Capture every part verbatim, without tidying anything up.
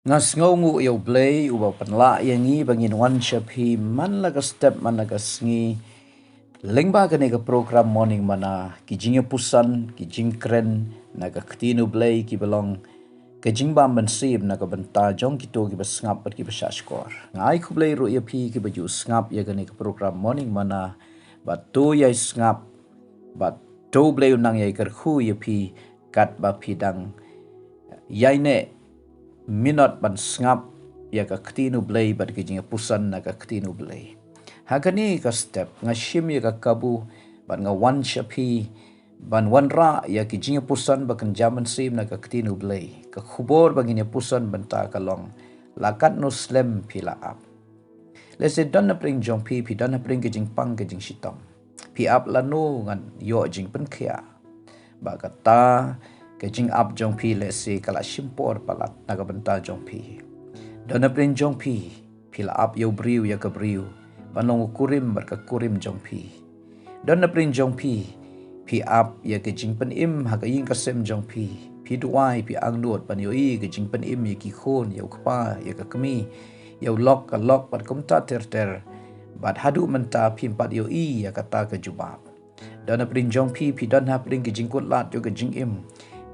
Nga sngewnguh ïa U Blei uba pynlah ïa ngi ba ngin wan sha phi man la ka step man la ka sngi. Lyngba kane ka program Morning Manna, ki jingïapuson, ki jingkren na ka ktien U Blei kiba long ka jingbam mynsiem na ka bynta jong kito kiba sngap bad kiba shahshkor. Nga ai khublei ruh ïa phi kiba ju sngap ïa kane ka program Morning Manna, bad to ïai sngap, bad to U Blei un nang ïai kyrkhu ïa phi katba phi dang ïaineh minot ban sngap ïa ka ktien U Blei bad ka jingïapuson na ka ktien U Blei. Ha kane ka step nga shim ïa ka kabu bad nga wan sha phi ban wanrah ïa ki jingïapuson ba kynja mynsiem na ka ktien U Blei. Ka khubor ba ngin ïapuson mynta ka long, la katno slem phi la ap. Lehse don na pdeng jong phi, phi don na pdeng ka jingpang ka jingshitom. Phi ap lano ngan ïoh jingpynkhiah. Ba kata ka jingap jong phi lehse ka la shim por palat na ka bynta jong phi. Don na pdeng jong phi, phi la ap ïa u briew ïa ka briew ban long u kurim bad ka kurim jong phi. Don na pdeng jong phi, phi ap ïa ka jingpynim ha ka ïing ka sem jong phi. Phi duwai, phi angnud ban ïohi ka jingpynim ïa ki khun, ïa u kpa, ïa ka kmie, ïa u lok ka lok bad kumta ter ter. Bad haduh mynta phim pat ïohi ïa kata ka jubab. Don na pdeng jong phi, phi don ha pdeng ka jingkut lad jong ka jingim.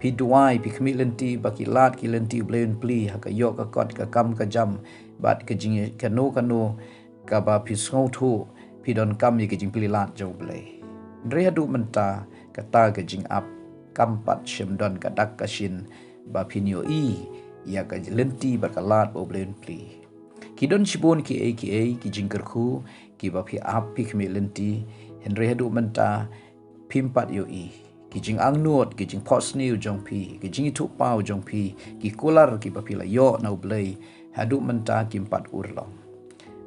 Phi duwai, phi khmih lynti ba ki lad ki lynti U Blei un plie ha ka ïoh ka kot, ka kam ka jam bad ka jing kano kano kaba phi sngewthuh phi donkam ïa ka jingplie lad jong U Blei. Hynrei haduh mynta kata ka jingap kam pat shym don ka dak ka shin ba phin ïohi ïa ka lynti bad ka lad ba U Blei un plie. Ki don shibun kiei kiei ki jingkyrkhu kiba phi ap, phi khmih lynti, hynrei haduh mynta phim pat ïohi. Ki jingangnud, ki jingphohsniew jong phi, ki jingithuhpaw jong phi, ki kular kiba phi la ïoh na U Blei, haduh mynta kim pat urlong.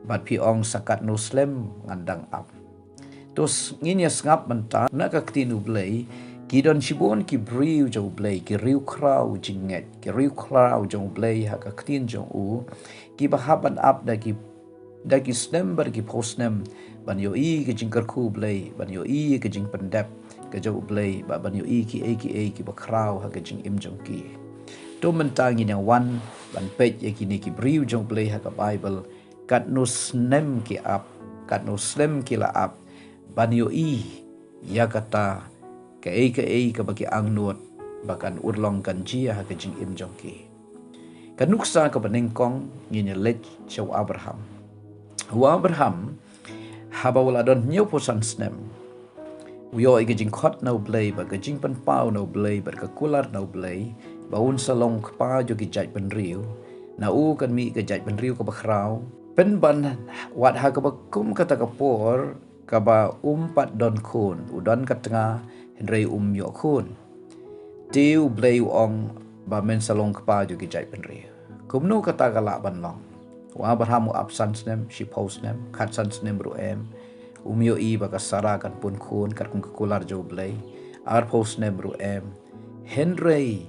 Bad phi ong, sa katno slem ngan dang ap. To s-, ngin ïa sngap mynta na ka ktien U Blei, ki don shibun ki briew jong U Blei, ki riewkhraw jingngeit, ki riewkhraw jong U Blei ha ka ktien jong u, kiba hap ban ap da ki da ki snem bad ki phew snem ban ïohi ka jingkyrkhu U Blei, ban ïohi ka jingpyndep ka jong U Blei, bad ban ïohi kiei kiei kiba khraw ha ka jingim jong ki. To mynta ngin ïa wan ban peit ïa kine ki briew jong U Blei ha ka Baibl, katno snem ki ap, katno snem ki la ap ban ïohi ïa kata kaei kaei kaba ki angnud ba kan urlong, kan jia ha ka jingim jong ki. Ka nuksa kaba nyngkong ngin ïa leit sha u Abraham. U Abraham, haba u la don hynñiewphew san snem, u ïoh ïa ka jingkhot na U Blei bad ka jingpynpaw na U Blei bad ka kular na U Blei ba un sa long kpa jong ki jaitbynriew. Na u kan mih ka jaitbynriew kaba khraw. Pynban wat ha kaba kum kata ka por kaba um pat don khun, u don ka tnga hynrei um ïoh khun. Te U Blei u ong ba men sa long kpa jong ki jaitbynriew. Kumno kata ka lah ban long? U Abraham u ap san snem, shiphew snem, khatsan snem ruh em. Um ïohi ba ka Sara kan pun khun katkum ka kular jong U Blei. Arphew snem ruh em. Hynrei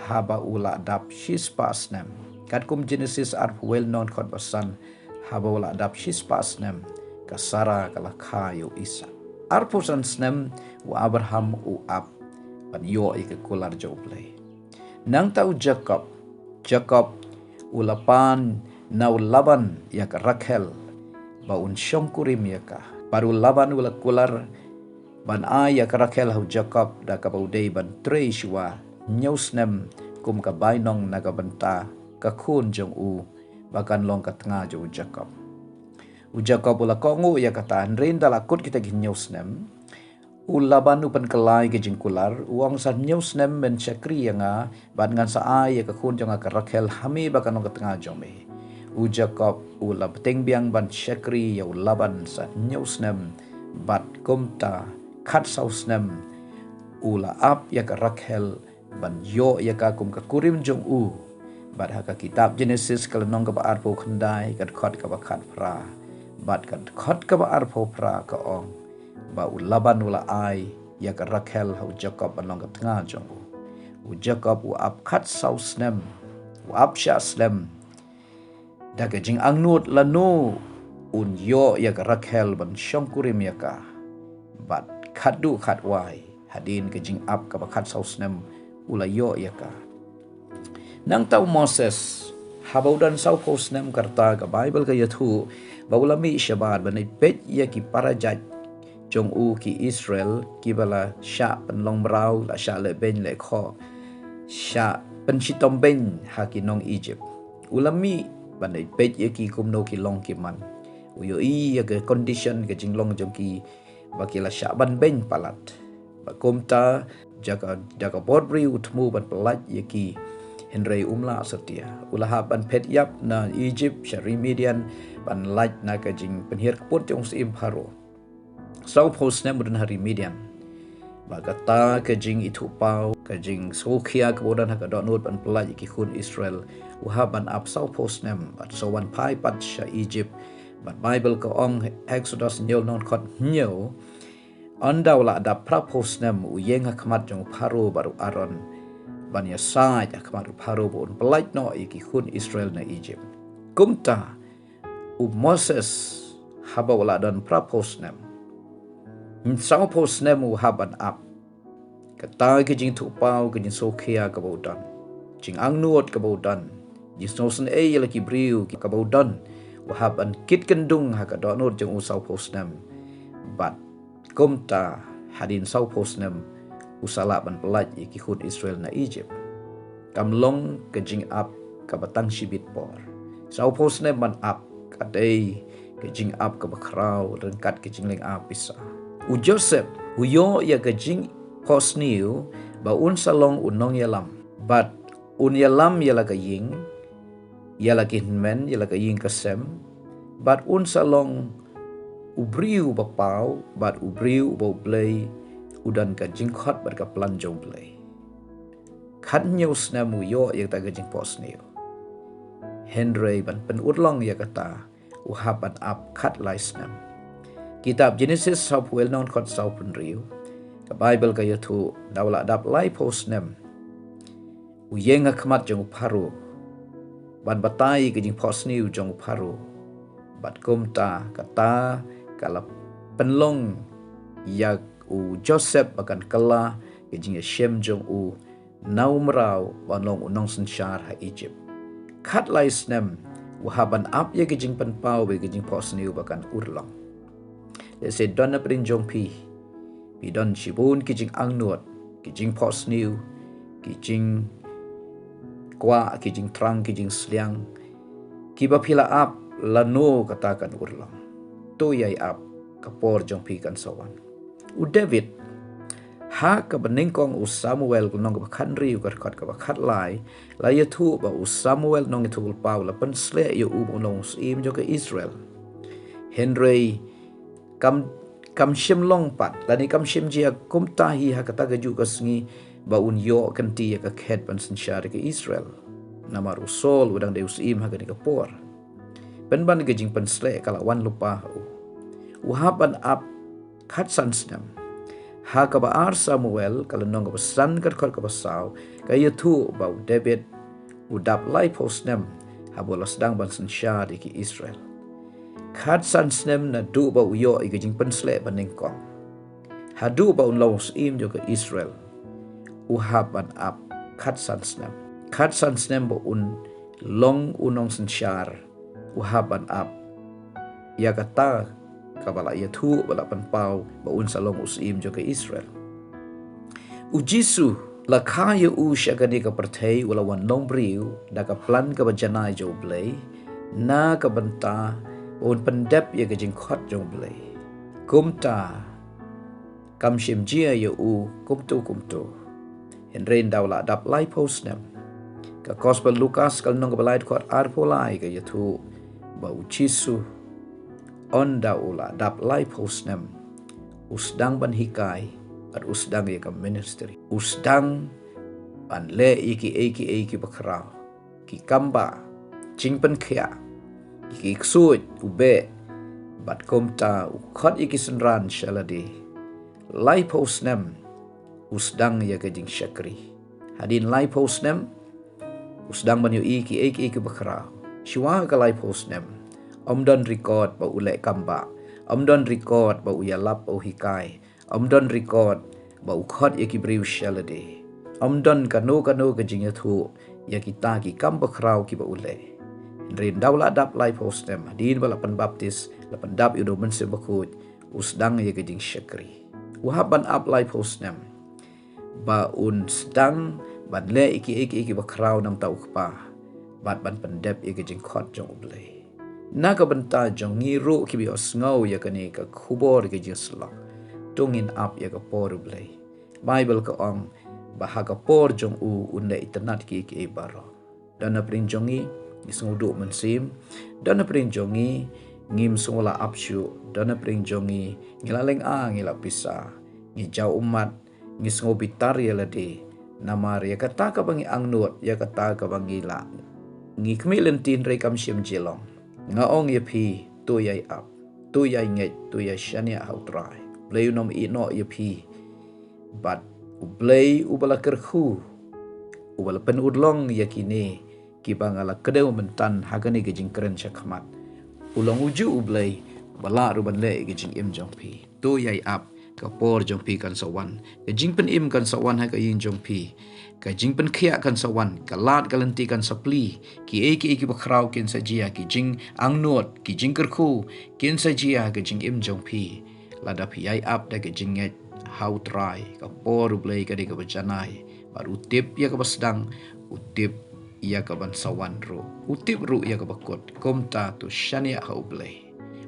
haba u la dap shispah snem, katkum Genesis arphew wei lynnong dkhot ba san, haba u la dap shispah snem, ka Sara ka la kha ïa u Isak. Arphew san snem u Abraham u ap ban ïoh ïa ka kular jong U Blei. Nangta u Jakob, Jakob u la pan na u Laban ïa ka Rakhel ba un shongkurim ïa ka. Bad u Laban u la kular ban ai ïa ka Rakhel ha u Jakob da kaba u dei ban trei shuwa hynñiew snem kum ka bainong na ka bynta ka khun jong u ba kan long ka tnga jong u Jakob. U Jakob u la kohnguh ïa kata, hynrei ynda la kut kita ki hynñiew snem, u Laban u pynkylla ïa ka jingkular, u ong, sa hynñiew snem men shakri ïa nga bad ngan sa ai ïa ka khun jong nga ka Rakhel ha me ba kan long ka tnga jong me. U Jakob u la bteng biang ban shakri ïa u Laban sa hynñiew snem, bad kumta khatsaw snem u la ap ïa ka Rakhel ban ïoh ïa ka kum ka kurim jong u. Bad ha ka kitab Genesis ka lynnong kaba arphew khyndai, ka dkhot kaba khatphra bad ka dkhot kaba arphew phra ka ong ba u Laban u la ai ïa ka Rakhel ha u Jakob ban long ka tnga jong u. U Jakob u ap khatsaw snem, u ap shah slem da ka jingangnud lano un ïoh ïa ka Rakhel ban shongkurim ïa ka. Bad khatduh khatwai, hadien ka jingap kaba khatsaw snem, u la ïoh ïa ka. Nangta u Moses, Haba u don sawphew snem ka rta, ka Baibl ka ïathuh ba u la mih shabar ban ïa peit ïa ki para jait jong u ki Israel, kiba la shah pynlong mraw, la shah leh beiñ leh khoh, shah pynshitom beiñ ha ki nong Egypt. U la mih ban ïa peit ïa ki kumno ki long ki man. U ïohi ïa ka condition, ka jinglong jong ki, ba ki la shah ban beiñ palat. Bad kumta, da ka, da ka bor briew u thmu ban pyllait ïa ki, hynrei um lah satia. U la hap ban phet ïap na Egypt sha ri Midian, ban lait na ka jingpynhiar kput jong u syiem Pharaoh. Sawphew snem u don ha ri Midian. Bad kata ka jingithuhpaw, ka jingsngewkhia kaba u don ha ka dohnud ban pyllait ïa ki khun Israel, u hap ban ap sawphew snem, bad sa wan phai pat sha Egypt. Bad Baibl ka ong, Exodus hynñiew lynnong dkhot hynñiew, ynda u la dap phraphew snem, u ïeng ha khmat jong u Pharaoh bad u Aaron, ban ïasaid ha khmat u Pharaoh ba un pyllait noh ïa ki khun Israel na Egypt. Kumta, u Moses, haba u la don phraphew snem, sawphew snem u hap ban ap. Kata ka jingithuhpaw, ka jingsngewkhia kaba u don, jingangnud kaba u don, jingsngewsynei ïa la ki briew kaba u don, u hap ban kit kyndung ha ka dohnud jong u sawphew snem. Bad kumta, hadien sawphew snem, u sa lah ban pyllait ïa ki khun Israel na Egypt. Kam long ka jingap kaba tang shibit por. Sawphew snem ban ap, ka dei ka jingap kaba khraw ryngkat ka jinglyngngoh pisa. U Joseph u ïoh ïa ka jingphohsniew ba un sa long u nongïalam. Bad un ïalam ïa la ka ïing, ïa la ki hynmen, ïa la ka ïing ka sem. Bad un sa long u briew ba paw, bad u briew ba U Blei u don ka jingkhot bad ka plan jong U Blei. Khathynñiew snem u ïoh ïa kata ka jingphohsniew. Hynrei ban pynurlong ïa kata, u hap ban ap khatlai snem. Kitab Genesis sawphew lynnong dkhot sawphew hynriew, ka Baibl ka ïathuh, ynda u la dap laiphew snem, u ïeng ha khmat jong u Pharaoh, ban batai ka jingphohsniew jong u Pharaoh. Bad kumta kata ka la pynlong ïa u Joseph ba kan kylla ka jingïashem jong u na u mraw ban long u nongsynshar ha Egypt. Khatlai snem u hap ban ap ïa ka jingpynpaw bad ka jingphohsniew ba kan urlong. Lehse don na pdeng jong phi, phi don shibun ki jingangnud, ki jingphohsniew, ki jingkwah, ki jingthrang, ki jingsliang, kiba phi la ap, lano kata kan urlong. To ïai ap, ka por jong phi kan sa wan. U David, ha kaba nyngkong u Samuel, ka lynnong kaba khathynriew, ka dkhot kaba khatlai, la ïathuh ba u Samuel nongïathuhlypa u la pynsleh ïa u ba un long u syiem jong ka Israel. Hynrei kam, kam shym long pat, lane kam shym jia kumta hi ha kata kajuh ka sngi ba un ïoh kynti ïa ka khet ban synshar ïa ka Israel. Namar u Saul u dang dei u syiem ha kane ka por. Pynban ka jingpynsleh ka la wan lypa ha u. U hap ban ap khatsan snem. Ha kaba ar Samuel, ka lynnong kaba san, ka dkhot kaba saw, ka ïathuh ba u David u dap laiphew snem haba u la sdang ban synshar ïa ki Israel. Khatsan snem naduh ba u ïoh ïa ka jingpynsleh ba nyngkong haduh ba un long u syiem jong ka Israel, u hap ban ap khatsan snem. Khatsan snem ba un long u nongsynshar, u hap ban ap ïa kata kaba la ïathuh, ba la pynpaw ba un sa long u syiem jong ka Israel. U Jisu, la kha ïa u sha kane ka pyrthei, u la wan long briew da ka plan kaba janai jong U Blei, na ka bynta ba un pyndep ïa ka jingkhot jong U Blei. Kumta, kam shym jia ïa u kumto kumto. Hynrei ynda u la dap laiphew snem, ka Gospel Lukas, ka lynnong kaba lai, dkhot arphew lai, ka ïathuh ba u Jisu, ynda u la dap laiphew snem, u sdang ban hikai, bad u sdang ïa ka ministry. U sdang ban leh ïa kiei kiei kiba khraw, ki kam bah, jingpynkhiah, ki ksuid, u beh, bad kumta u khot ïa ki synran sha lade. Laiphew snem, u sdang ïa ka jingshakri. Hadien laiphew snem, u sdang ban ïohi kiei kiei kiba khraw. Shuwa ka laiphew snem, ym don record ba u leh kam bah. Ym don record ba u ïalap, ba u hikai. Ym don record ba u khot ïa ki briew sha lade. Ym don kano kano ka jingïathuh ïa kita ki kam bakhraw kiba u leh. Hynrei ynda u la dap laiphew snem, hadien ba la pynbaptis, la pyndap ïa u da u Mynsiem Bakhuid, u sdang ïa ka jingshakri. U hap ban ap laiphew snem ba un sdang ban leh ïa kiei kiei kiba khraw namar u Kpa, bad ban pyndep ïa ka jingkhot jong U Blei. Na ka bynta jong ngi ruh kiba ïohsngew ïa kane ka khubor ka jingsyllok, to ngin ap ïa ka por U Blei. Baibl ka ong ba ha ka por jong u un leh itynnad kiei kiei baroh. Don napdeng jong ngi, ngi sngew duh mynsiem. Don napdeng jong ngi, ngim sngew la ap shuh. Don napdeng jong ngi, ngi la lynga, ngi la pisa, ngi jaw ummat, ngi sngew bitar ïa lade. Namar ïa kata kaba ngi angnud, ïa kata kaba ngi lah, ngi khmih lynti hynrei kam shym jia long. Nga ong ïa phi, to ïai ap, to ïai ngeit, to ïai shaniah ha U Trai. Blei un ym ïehnoh ïa phi. Bad U Blei uba la kyrkhu, uba la pynurlong ïa kine kiba nga la kdew mynta ha kane ka jingkren shakhmat, u long ujuh U Blei ba lah ruh ban leh ïa ka jingim jong phi. To ïai ap, ka por jong phi kan sa wan. Ka jingpynim kan sa wan ha ka ïing jong phi. Ka jingpynkhiah kan sa wan, ka lad ka lynti kan sa plie. Kiei kiei kiba khraw kin sa jia, ki jingangnud, ki jingkyrkhu kin sa jia ha ka jingim jong phi. Lada phi ïai ap da ka jingngeit ha U Trai, ka por U Blei ka dei kaba janai. Bad u tip ïa kaba sdang, u tip ïa kaban sa wan ruh, u tip ruh ïa kaba kut. Kumta to shaniah ha U Blei.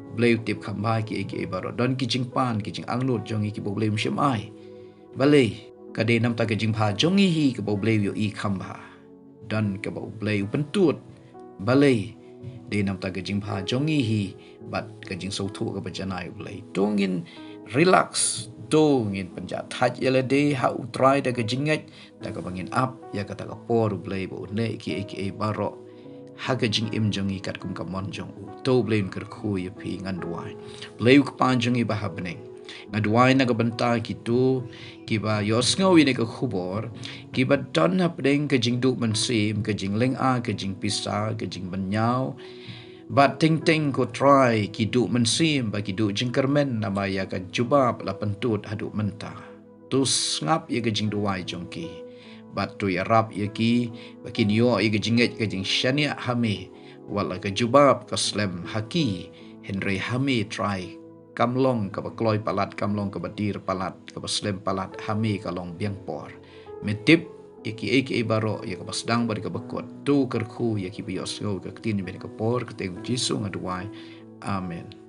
U Blei u tip kham bha kiei kiei baroh. Don ki jingpan, ki jingangnud jong ngi kiba U Blei um shym ai. Balei? Ka dei namar ka jingbha jong ngi hi kaba U Blei u ïohi kham bha. Don kaba U Blei u pyntud. Balei? Dei namar ka jingbha jong ngi hi bad ka jingsngewthuh kaba janai U Blei. To ngin relax, to ngin pynjah thait ïa lade ha U Trai da ka jingngeit, da kaba ngin ap ïa kata ka por U Blei ba un leh kiei kiei baroh ha ka jingim jong ngi katkum ka mon jong u. To U Blei un kyrkhu ïa phi, ngan duwai. Blei u Kpa jong ngi ba ha bneng, nga duwai na ka bynta kito kiba ïohsngew ïa kane ka khubor, kiba don hapdeng ka jingduh mynsiem, ka jinglynga, ka jingpisa, ka jingbynñiaw. Bad teng teng ko Trai, ki duh mynsiem bad ki duh jingkyrmen namar ïa ka jubab la pyntud haduh mynta. To sngap ïa ka jingduwai jong ki. Bad to ïarap ïa ki ba kin ïoh ïa ka jingngeit, ka jingshaniah ha me. Wat la ka jubab ka slem ha ki, hynrei ha me Trai kam long kaba kloi palat, kam long kaba dier palat, kaba slem palat. Ha me ka long biang por. Me tip ïa kiei kiei baroh, ïa kaba sdang bad ïa kaba kut. To kyrkhu ïa kiba ïohsngew ïa ka ktien jong me ha kane ka por. Ha ka kyrteng U Jisu nga duwai. Amen.